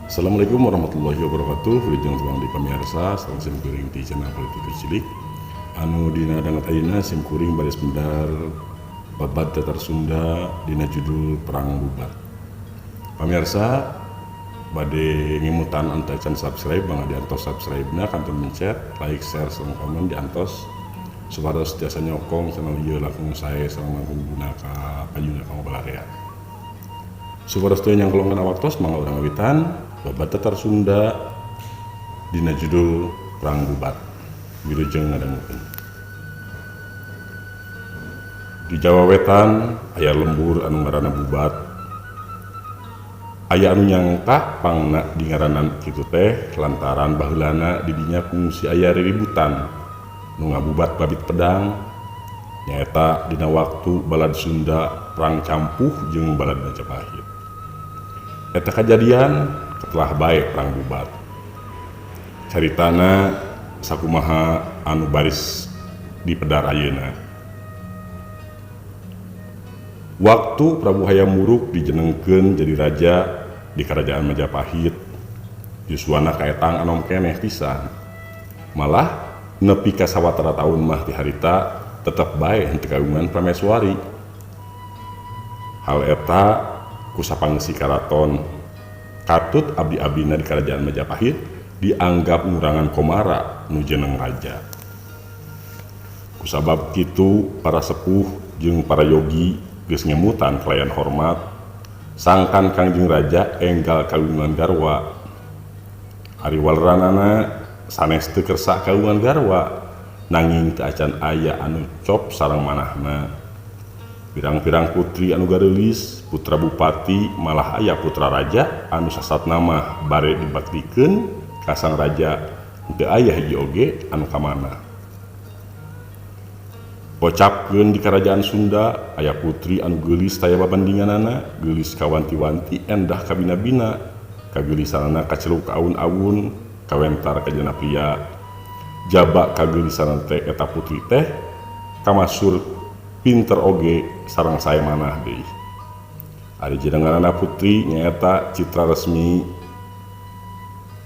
Assalamualaikum warahmatullahi wabarakatuh. Wilujeng tepang di pamirsa sareng sim kuring di channel Politikus Cilik. Anu dina danget ayeuna sim kuring baris mendar babad Tatar Sunda dina judul Perang Bubat. Pamirsa bade ngemutan anu can subscribe, mangga diantos subscribe na, kantun mencet like, share, sareng komen diantos supados tiasa nyokong channel ieu langkung sae sareng langkung guna ka payuna ka balarea. Supados teu nyangkolongkeun waktos, mangga urang ngawitan babad Tatar Sunda dina judul Perang Bubat. Wilujeng ngadangukeun. Di Jawa Wetan aya lembur anu ngaranna Bubat. Aya anu nyangka pangna dingaranan kitu teh lantaran baheulana di dinya kungsi aya riributan nu ngabubat babit pedang, nyaeta dina waktu balad Sunda perang Campuh jeung balad Majapahit. Eta kajadian setelah bae perang Bubat. Caritana sakumaha anu baris dipedar ayeuna. Waktu Prabu Hayam Wuruk dijenengkeun jadi raja di Kerajaan Majapahit, yuswana kaetang anom keneh pisan. Malah nepi ka sawatara taun mah ti harita tetep bae henteu kagungan prameswari. Hal eta ku sapangsi karaton katut abdi-abdina di Kerajaan Majapahit dianggap ngurangan komara nu jeneng raja. Kusabab kitu para sepuh jeung para yogi geus ngemutan kalayan hormat sangkan Kangjeng Raja enggal kagungan garwa. Ari waleranana sanes teu kersa kagungan garwa, nanging teu acan aya anu cop sareng manahna. Pirang-pirang putri anu gareulis, putra bupati, malah aya putra raja anu sasatna mah bare dibaktikeun ka sang raja, teu aya hiji oge anu kamanah. Kocapkeun di Kerajaan Sunda aya putri anu geulis taya babandinganana, geulis kawanti-wanti, endah kabina-bina, kageulisanana kaceluk ka awun-awun, kawentar ka jana pria. Jaba kageulisanana teh eta putri teh kamasur pinter oge sareng sae manah deui. Ari jenenganana putri nyaeta Citra Resmi,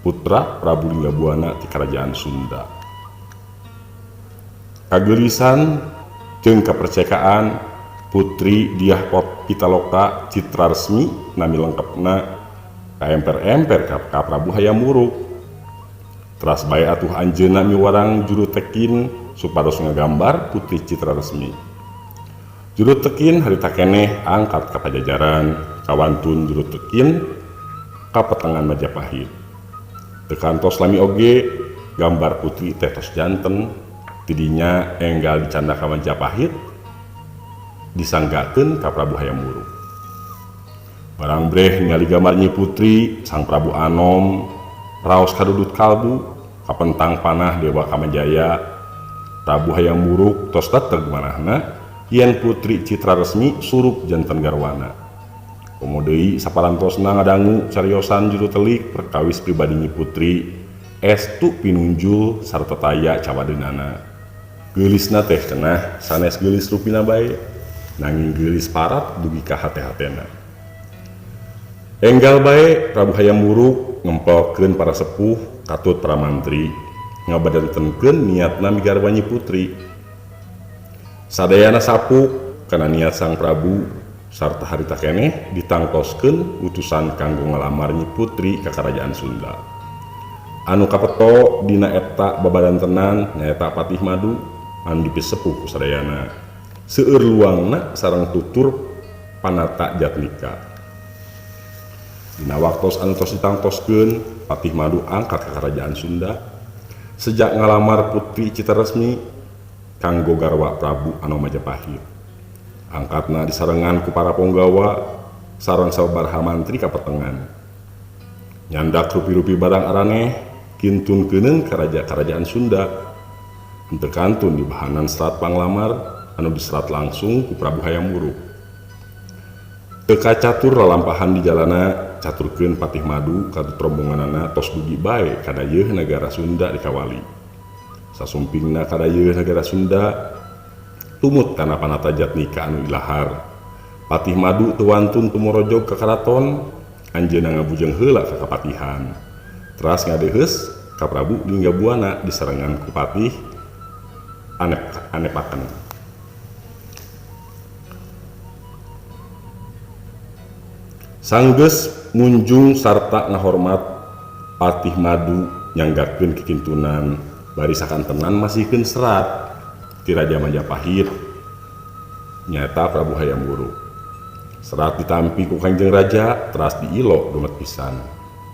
putra Prabu Linggabuana ti Kerajaan Sunda. Kageulisan jeung kapercekaan Putri Diah Pitaloka Citra Resmi nami lengkapna kaemper-emper ka Prabu Hayam Wuruk. Teras bae atuh anjeunna miwarang juru tekin supados ngagambar Putri Citra Resmi. Juru tekin harita keneh angkat ka Pajajaran, kawantun juru tekin ka petengan Majapahit. Teu kantos lami oge gambar putri teh tos janten, tidinya enggal dicanda ka Majapahit, disanggakeun ka Prabu Hayam Wuruk. Barang breh ningali gambar Nyi Putri, Sang Prabu Anom raos kadudut kalbu, kapentang panah Dewa Kamajaya. Prabu Hayam Wuruk tos teteg manahna yen Putri Citra Resmi surup janten garwana. Komo deui saparantosna ngadangu cariosan juru telik perkawis pribadi Nyi Putri estu pinunjul sarta taya cawadeunana. Geulisna teh cenah sanes geulis rupina bae, nanging geulis parat dugi ka hate-hatena. Enggal bae Prabu Hayam Wuruk ngempelkeun para sepuh katut para mantri ngabadantenkeun niatna migarwa Nyi Putri. Sadayana sapuk kana niat Sang Prabu sarta harita keneh ditangtoskeun utusan kanggo ngalamar Nyi Putri ka Kerajaan Sunda. Anu kapeto dina eta babadantenan nyaeta Patih Madu anu dipisepuh ku sadayana. Seueur luangna sareng tutur Panata Jatmika. Dina waktos anu tos ditangtoskeun, Patih Madu angkat ka Kerajaan Sunda sejak ngalamar Putri Citra Resmi kanggo garwa Prabu Anom Majapahit. Angkatna disarengan ku para ponggawa sareng sababaraha mantri kapetengan. Nyandak rupi-rupi barang araneh kintun keuneun ka raja Kerajaan Sunda. Henteu kantun dibahanan serat panglamar anu diserat langsung ku Prabu Hayam Wuruk. Teu kacatur lalampahan di jalana caturkeun Patih Madu katut rombonganana tos dugi bae ka dayeuh nagara Sunda dikawali. Sasumpingna ka dayeuh nagara Sunda tumut kana Panata Jatmika anu ilahar. Patih Madu teu wantun tumorojog ka karaton Anjeunna ngabujeng heula ka kapatihan. Teras ngadeheus ka Prabu Linggabuana disarengan ku Patih Anepaken. Sanggeus munjung sarta ngahormat Patih Madu nyanggakeun kikintunan bari sakantenan masihkeun serat ti Raja Majapahit nyaeta Prabu Hayam Wuruk. Serat ditampi ku Kangjeng Raja teras diilo domet pisan.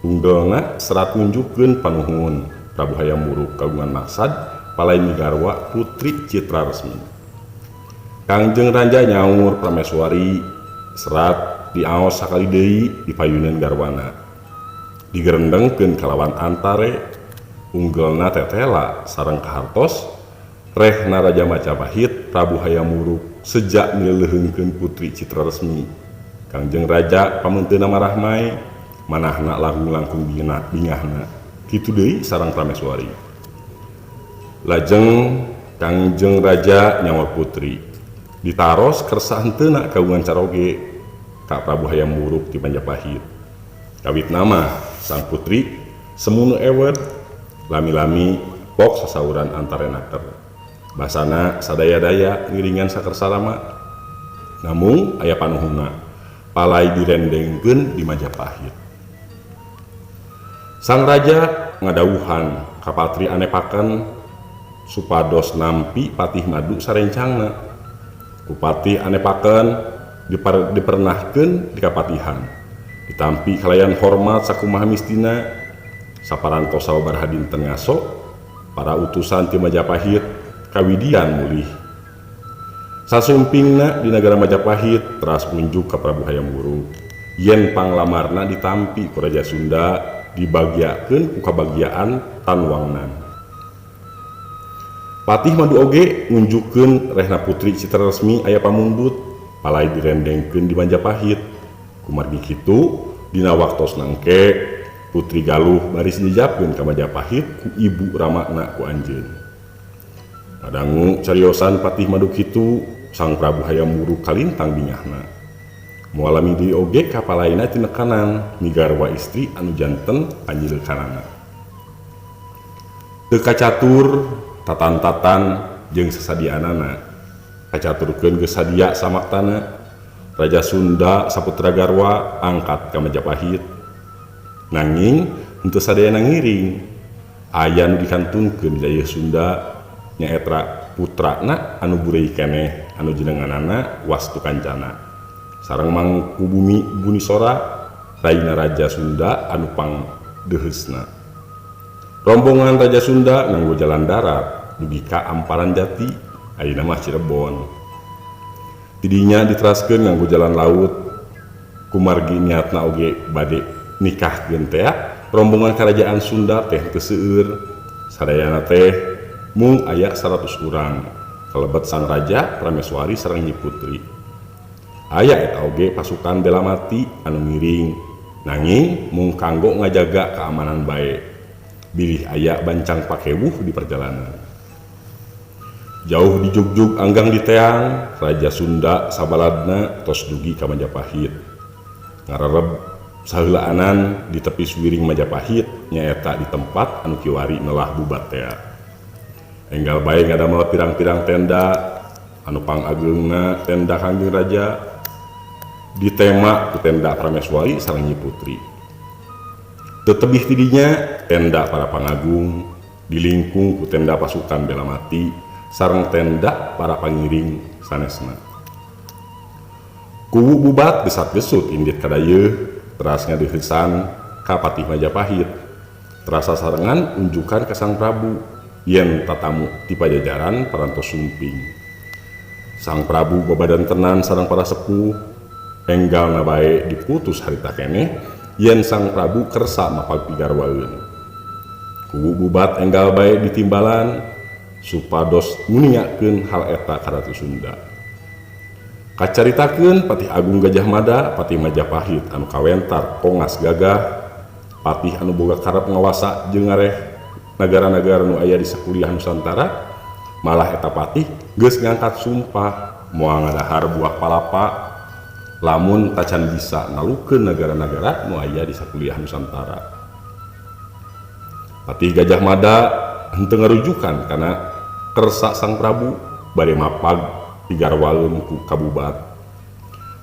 Unggelna serat nunjukkeun panuhun Prabu Hayam Wuruk kagungan maksad palai migarwa Putri Citra Resmi. Kangjeng Raja nyaur Prameswari serat diaos sakali deui dipayuneun garwana. Digerendengkeun kalawan antare unggelna tetela sareng kahartos rehna Raja Majapahit Prabu Hayam Wuruk sejak mileuheungkeun Putri Citra Resmi. Kangjeng Raja pamunteuna marahmai manahna langkung-langkung bingahna. Kitu deui sareng Prameswari. Lajeng Kangjeng Raja nyaur putri ditaros kersa henteuna kagungan caroge ka Prabu Hayam Wuruk ti Majapahit. Kawit nama sang putri semunu ewed lami-lami pok sasauran antarenaker. Basana sadaya-daya ngiringan sakersa rama. Namung aya panuhunna palai direndengkeun di Majapahit. Sang raja ngadawuhan ka Patri Anepaken supados nampi Patih Madu sarencangna. Ku Patih Anepaken dipernahkeun di kapatihan. Ditampi kalayan hormat sakumaha mistina. Saparantos sababaraha dinten ngaso para utusan ti Majapahit kawidian mulih. Sasumpingna di nagara Majapahit teras unjuk ka Prabu Hayam Wuruk. Yen panglamarna ditampi ku Raja Sunda dibagiakeun ku kabagiaan Tanwangnan. Patih Madu oge ngunjukkeun rehna Putri Citra Resmi aya pamundut palai direndengkeun di Majapahit. Kumargi kitu dina waktos nangke Putri Galuh baris dijabkeun ka Majapahit ku ibu ramana ku anjeun. Ngadangu cariosan Patih Madu kitu Sang Prabu Hayam Wuruk kalintang bingahna. Moal lami deui oge kapalaina tinekanan migarwa istri anu janten panyileukanana. Teu kacatur tatan-tatan jeung sasadianana. Kacaturkeun geus sadia samaktana. Raja Sunda saputra garwa angkat ka Majapahit. Nanging henteu sadayana ngiring. Aya nu dikantunkeun di dayeuh Sunda nyaeta putrana anu burei keneh anu jenenganana Wastu Kancana. Sareng Mangkubumi Bunisora raina Raja Sunda anu pangdeuheusna. Rombongan Raja Sunda nganggo jalan darat dugi ka Amparan Jati ayeuna mah Cirebon. Tidinya diteraskeun nganggo jalan laut. Kumargi niatna oge bade nikahkeun teh rombongan kerajaan Sunda teh teu seueur. Sadayana teh mung aya 100 urang. Kalebet sang raja Prameswari sareng Nyi Putri. Aya eta oge pasukan bela mati anu ngiring nanging mung kanggo ngajaga keamanan bae. Bilih aya bancang pakewuh di perjalanan. Jauh dijugjug anggang diteang, Raja Sunda sabaladna tos dugi ka Majapahit. Ngarereb saheulaanan di tepi suwiring Majapahit nyaeta di tempat anu kiwari nelah bubat tea. Enggal bae ngadamel pirang-pirang tenda anu pangageungna tenda Kangjeng Raja ditema ku tenda Prameswari sareng Nyi Putri. Tetebih tidinya tenda para pangagung dilingkung ku tenda pasukan bela mati sareng tenda para pangiring sanesna. Kuwu bubat gesat-gesut indit kadayeuh teras ngadeuheusan ka Patih Majapahit. Terasa sarengan unjukan ka Sang Prabu yen tatamu ti pajajaran parantos sumping. Sang Prabu babadan tenan sareng para sepuh enggalna bae diputus harita keneh yen Sang Prabu kersa mapag pigarwaeun. Kuwu bubat enggal bae ditimbalan supados nguningakeun hal eta ka Ratu Sunda. Kacaritakeun Patih Agung Gajah Mada, Patih Majapahit anu kawentar kongas gagah, patih anu boga karep ngawasa jeung ngareh nagara-nagara nu aya di sakuliah Nusantara, malah eta patih geus ngangkat sumpah moal ngadahar buah palapa Lamun tacan bisa nalukeun nagara-nagara nu aya di sakuliah Nusantara. Patih Gajah Mada henteu ngarujukan kana kersa Sang Prabu bade mapag pigarwaleun ku kabubat.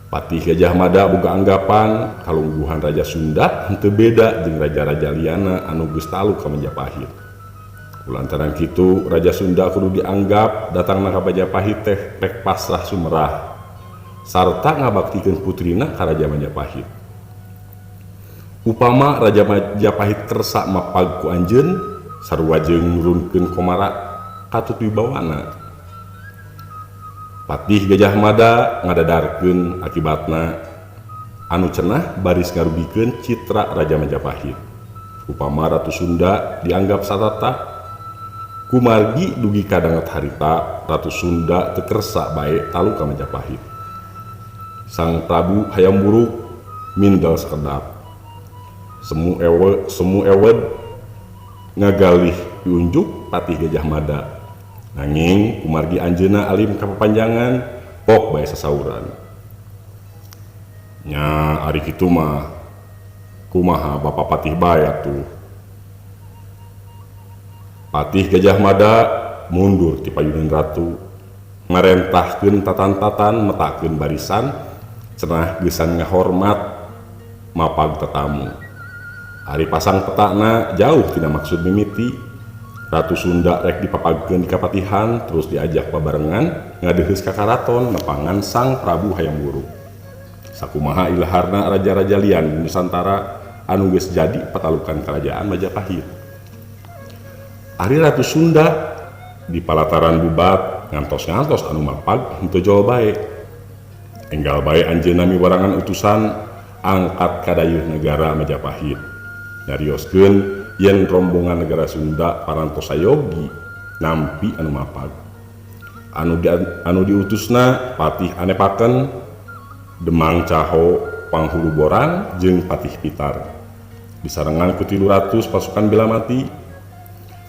Patih Gajah Mada boga anggapan kalungguhan Raja Sunda henteu beda jeung raja-raja liana anu geus taluk ka Majapahit. Kulantaran kitu Raja Sunda kudu dianggap datangna ka Majapahit teh rek pasrah sumerah sarta ngabaktikeun putrina ka Raja Majapahit. Upama Raja Majapahit kersa mapag ku anjeun sarua jeung nurunkeun komara katut wibawana. Patih Gajah Mada ngadadarkeun akibatna anu cenah baris ngarugikeun citra Raja Majapahit. Upama Ratu Sunda dianggap satata kumargi dugi ka danget harita Ratu Sunda teu kersa bae talu ka Majapahit. Sang Prabu Hayam Wuruk mindel sakedap. Semu ewe semu ewed ngagalih diunjuk Patih Gajah Mada. Nanging kumargi anjeunna alim kapapanjangan pok bae sasauran. Nya ari kitu mah kumaha Bapa Patih bae atuh. Patih Gajah Mada mundur ti payunan ratu ngarentahkeun tatan-tatan metakeun barisan cenah geusan ngahormat mapag tetamu. Ari pasang petakna jauh tina maksud mimiti. Ratu Sunda rek dipapagkeun di kapatihan terus diajak babarengan ngadeheus ka karaton nepangan Sang Prabu Hayam Wuruk. Sakumaha ilaharna raja-raja lian di Nusantara anu geus jadi patalukan kerajaan Majapahit. Ari Ratu Sunda di palataran Bubat ngantos-ngantos anu mapag henteu jol bae. Enggal bae anjeunna miwarangan utusan angkat ka dayeuh negara Majapahit. Nyarioskeun yen rombongan negara Sunda parantos sayogi nampi anu mapag. Anu diutusna Patih Anepaken, Demang Caho Panghulu Borang jeung Patih Pitar. Disarengan ku 300 pasukan bela mati.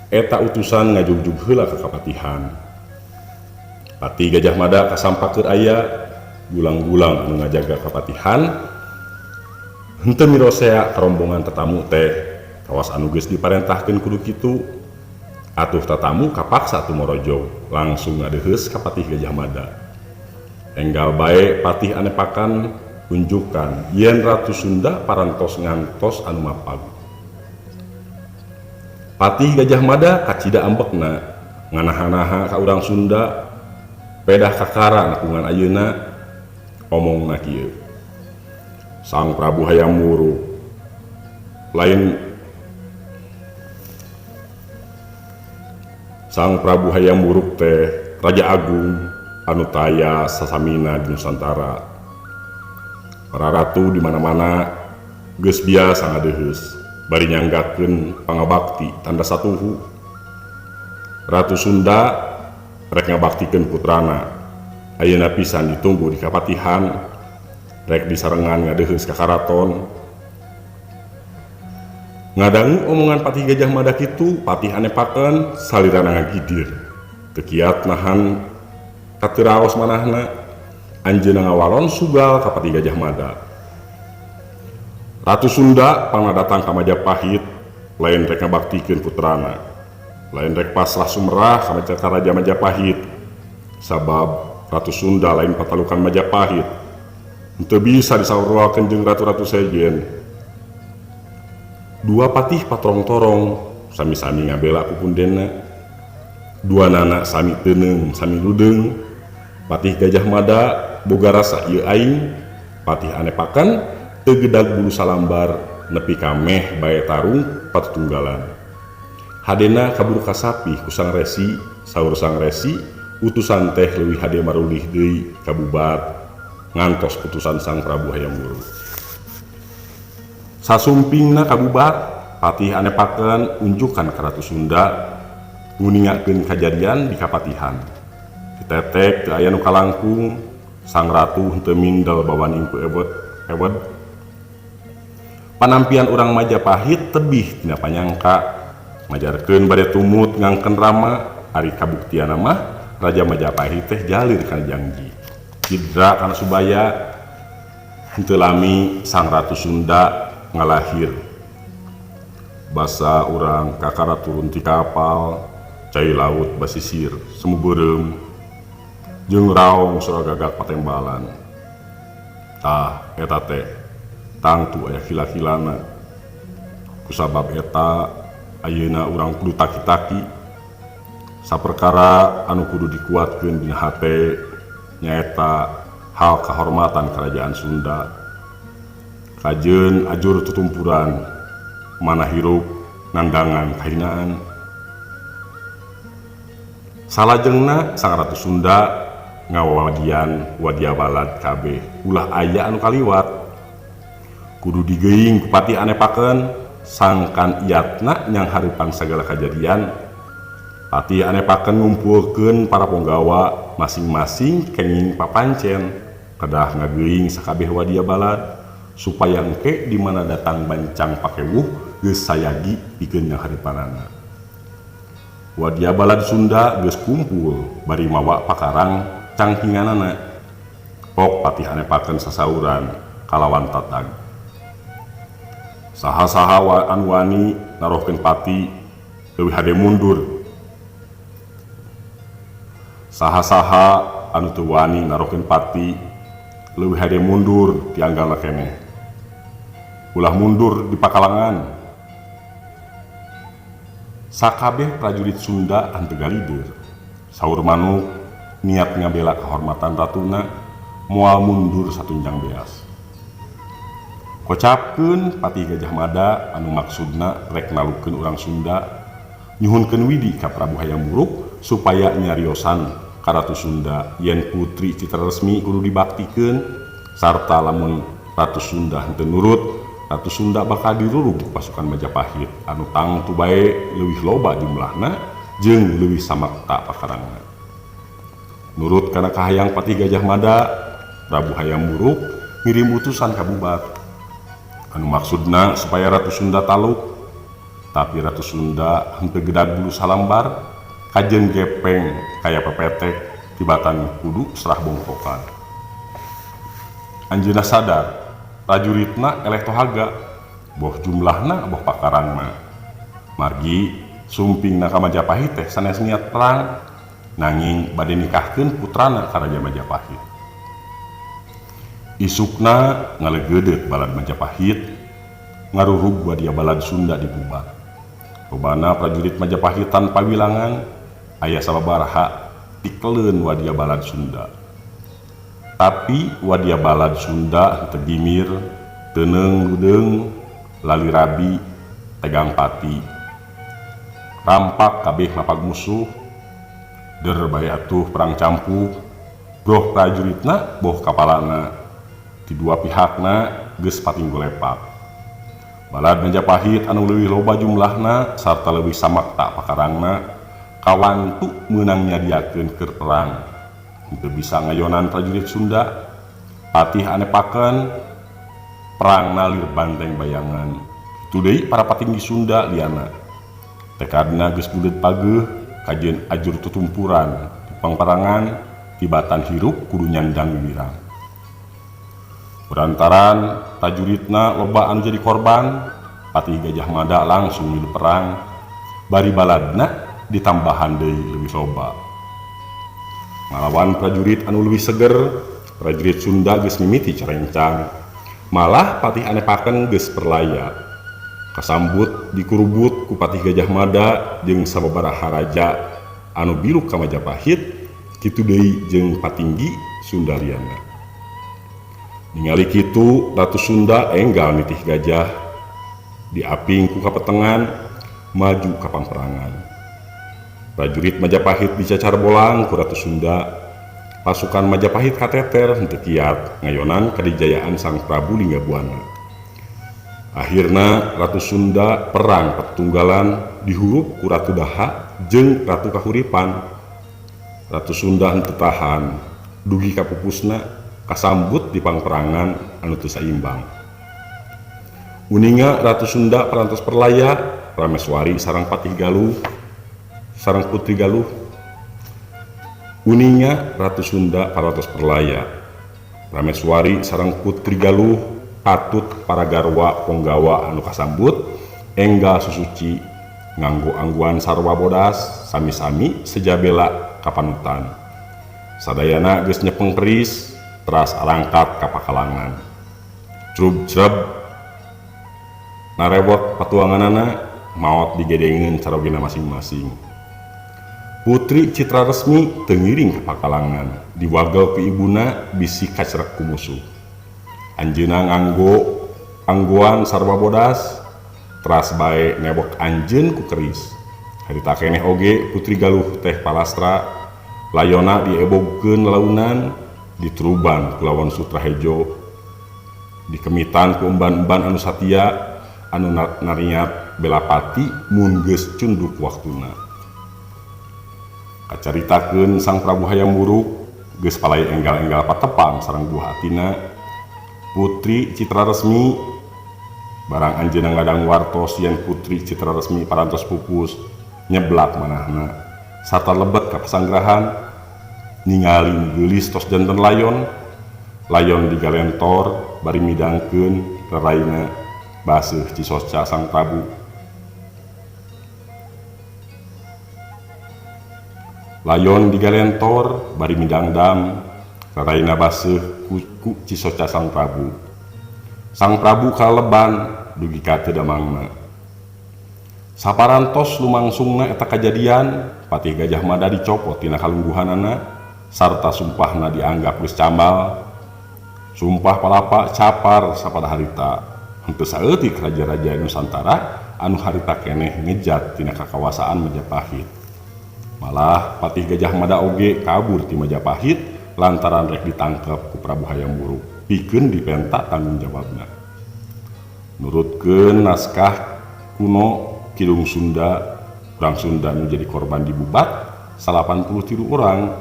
Eta utusan ngajugjug heula ka kapatihan. Patih Gajah Mada kasampak keur aya gulang-gulang anu ngajaga kapatihan henteu mirosea ka rombongan tetamu teh. Kawas anu geus diparentahkeun kudu kitu. Atuh tatamu kapaksa tumorojog langsung ngadeheus ka Patih Gajah Mada. Enggal bae Patih Anepakan unjukan yen Ratu Sunda parantos ngantos anu mapag. Patih Gajah Mada kacida ambekna nganaha-naha ka urang Sunda pedah kakara nepungan ayeuna omongna kieu. Sang Prabu Hayam Wuruk lain Sang Prabu Hayam Wuruk teh Raja Agung anu taya sasamina di Nusantara. Para ratu di mana-mana geus biasa ngadeheus bari nyanggakeun pangabakti tanda satuhu. Ratu Sunda rek ngabaktikeun putrana. Ayeuna pisan ditunggu di kapatihan rek disarengan ngadeheus ka karaton. Ngadangu omongan Patih Gajah Mada kitu, Patih Anepaken salirana ngagidir. Teu kiat nahan kateraos manahna, anjeunna ngawalon sugal ka Patih Gajah Mada. Ratu Sunda pangna datang ka Majapahit lain rek ngabaktikeun putrana, lain rek pasrah sumerah ka Raja Majapahit. Sabab Ratu Sunda lain patalukan Majapahit. Henteu bisa disaurwakeun jeung ratu-ratu sejen. Dua patih patrong-torong sami-sami ngabela pupundena. Dua nana sami teuneung sami ludeung. Patih Gajah Mada boga rasa ieu aing. Patih Anepaken teu gedag bulu salambar nepi ka meh bae tarung patutunggalan. Hadena kaburu kasapih ku Sang Resi, saur Sang Resi utusan teh leuwih hade marulih deui ka Bubat ngantos putusan Sang Prabu Hayam Wuruk. Sasumpingna ka Bubat, Patih Anepaken unjukan ka Ratu Sunda nguningakeun kajadian di kapatihan. Ditetek teu aya nu kalangkung, Sang Ratu henteu mindel bawaning ku ewed. Panampian urang Majapahit tebih tina panyangka. Majarkeun bade tumut ngangken rama, ari kabuktianna mah Raja Majapahit teh jalir kana jangji. Cidra kana subaya. Henteu lami Sang Ratu Sunda ngalahir. Basa urang kakara turun ti kapal, cai laut basisir semu beureum jeung raong sora gagak patembalan. Tah eta teh tangtu aya kila-kilana. Kusabab eta ayeuna urang kudu taki-taki. Saperkara anu kudu dikuatkeun dina hate nyaeta hal kahormatan kerajaan Sunda. Kajeun ajur tutumpuran mana hirup nandangan kahinaan. Salajengna Sang Ratu Sunda ngawawadian wadia balad kabeh ulah aya anu kaliwat. Kudu digeuing ku Patih Anepaken sangkan iatna nyang hareupan sagala kajadian. Patih Anepaken ngumpulkeun para ponggawa masing-masing kenging papancen kedah ngageuing sakabeh wadia balad supaya engke di mana datang bancang pakewuh geus sayagi pikeun nyang hareupanana. Wadia balad Sunda geus kumpul bari mawa pakarang cangkinganana. Pok Patih Anepaken sasauran kalawan tatag. Saha-saha anu wani narohkeun pati leuwih hade mundur. Saha-saha anu teu wani narohkeun pati leuwih hade mundur tianggalna keneh. Ulah mundur di pakalangan. Sakabeh prajurit Sunda henteu galider. Saur manuk niat ngabela kehormatan ratuna moal mundur satunjang beas. Kocapkeun Patih Gajah Mada anu maksudna rek nalukeun urang Sunda nyuhunkeun widi ka Prabu Hayam Wuruk supaya nyariosan ka Ratu Sunda yen Putri Citra Resmi kudu dibaktikeun sarta lamun Ratu Sunda henteu nurut Ratu Sunda bakal dirurug ku pasukan Majapahit anu tangtu bae leuwih loba jumlahna jeung leuwih samakta pakarangna. Nurut kana kahayang Patih Gajah Mada, Prabu Hayam Wuruk ngirim utusan ka Bubat anu maksudna supaya Ratu Sunda taluk, tapi Ratu Sunda henteu gedag bulu salambar kajeun gepeng kaya pepetek tibatan kudu serah bongkokan. Anjeunna sadar prajuritna eleh tohaga boh jumlahna boh pakarangna. Margi sumpingna ka Majapahit teh sanes niat perang nanging bade nikahkeun putrana ka Raja Majapahit. Isukna ngalegeudeut balad Majapahit ngarurug wadia balad Sunda di Bubat. Lobana prajurit Majapahit tanpa wilangan aya sababaraha tikeleun wadia balad Sunda. Tapi wadia balad Sunda henteu gimir, teuneung ludeung, lali rabi, tegang pati. Rampak kabeh mapag musuh, der bae atuh perang campuh, boh prajuritna boh kapalana. Ti dua pihakna geus patinggolepak. Balad Majapahit anu leuwih loba jumlahna sarta leuwih samakta pakarangna kawantu meunang nyadiakeun keur perang. Henteu bisa ngayonan prajurit Sunda. Patih Anepaken perang nalir banteng bayangan. Kitu deui para patinggi Sunda liana. Tekadna geus buleud pageuh kajeun ajur tutumpuran di pangparangan tibatan hirup kudu nyandang wiwirang. Perantaran prajuritna loba anu jadi korban, Patih Gajah Mada langsung milu perang, bari baladna ditambahan deui leuwih loba. Ngalawan prajurit anu leuwih seger, prajurit Sunda geus mimiti carencang. Malah Patih Anepaken geus perlaya. Kasambut dikurubut ku Patih Gajah Mada jeung sababaraha raja anu biluk ka Majapahit, kitu deui jeung patinggi Sunda liana. Ningali kitu Ratu Sunda enggal nitih gajah diaping ku kapetengan maju ka pangperangan. Prajurit Majapahit dicacar bolang ku Ratu Sunda. Pasukan Majapahit kateter henteu kiat ngayonan kadijayaan Sang Prabu Linggabuana. Akhirna Ratu Sunda perang petunggalan dihurup ku Ratu Daha jeung Ratu Kahuripan. Ratu Sunda henteu tahan dugi ka pupusna kasambut di pangperangan anu teu saimbang. Uninga Ratu Sunda parantos perlaya Prameswari sareng Patih Galuh sareng Putri Galuh. Uninga Ratu Sunda parantos perlaya Prameswari sareng Putri Galuh katut para garwa ponggawa anu kasambut enggal susuci nganggo angguan sarwa bodas sami-sami sejabela kapanutan. Sadayana geus nyepeng keris teras arangkat ka pakalangan. Crub-creb narewek patuanganana maot digedengeun carogena masing-masing. Putri Citra Resmi teu ngiring ka pakalangan, diwagel ku ibuna bisi kacerek ku musuh. Anjeunna nganggo anggoan sarwa bodas, teras bae newek anjeun ku keris. Harita keneh oge Putri Galuh teh palastra, layonna diebogkeun lalaunan, dituruban ku lawan sutra hejo, dikemitan ku emban-emban anu satia, anu nariat belapati mun geus cunduk waktuna. Kacaritakeun Sang Prabu Hayam Wuruk geus palay enggal-enggal patepang sareng buah atina Putri Citra Resmi. Barang anjeunna ngadang wartos yen Putri Citra Resmi parantos pupus, nyeblak manahna sarta lebet ka pasanggrahan, ningali nu geulis tos janten layon. Layon digalentor bari midangkeun raraina baseuh cisoca Sang Prabu. Layon digalentor bari midangdam raraina baseuh ku cisoca Sang Prabu. Sang Prabu kaleban dugi ka teu damangna. Saparantos lumangsungna eta kajadian, Patih Gajah Mada dicopot tina kalungguhanana sarta sumpahna dianggap geus cambal. Sumpah palapa capar sapada harita. Henteu saeutik raja-raja Nusantara anu harita keneh ngejat tina kakawasaan Majapahit. Malah Patih Gajah Mada oge kabur ti Majapahit lantaran rek ditangkep ku Prabu Hayam Wuruk pikeun dipenta tanggung jawabna. Nurutkeun naskah kuno Kidung Sunda, urang Sunda nu jadi korban dibubat 83 orang.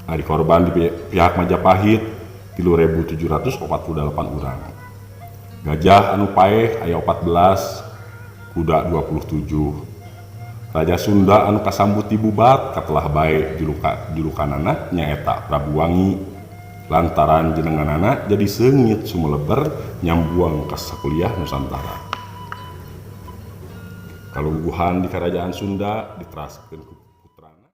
Ari korban di pihak Majapahit 3.748 orang. Gajah anu paeh aya 14, kuda 27. Raja Sunda anu kasambut dibubat katelah bae julukanana nyaeta Prabu Wangi lantaran jenenganana jadi seungit sumeleber nyambuang ka sakuliah Nusantara. Kalungguhan di Kerajaan Sunda diteraskeun ku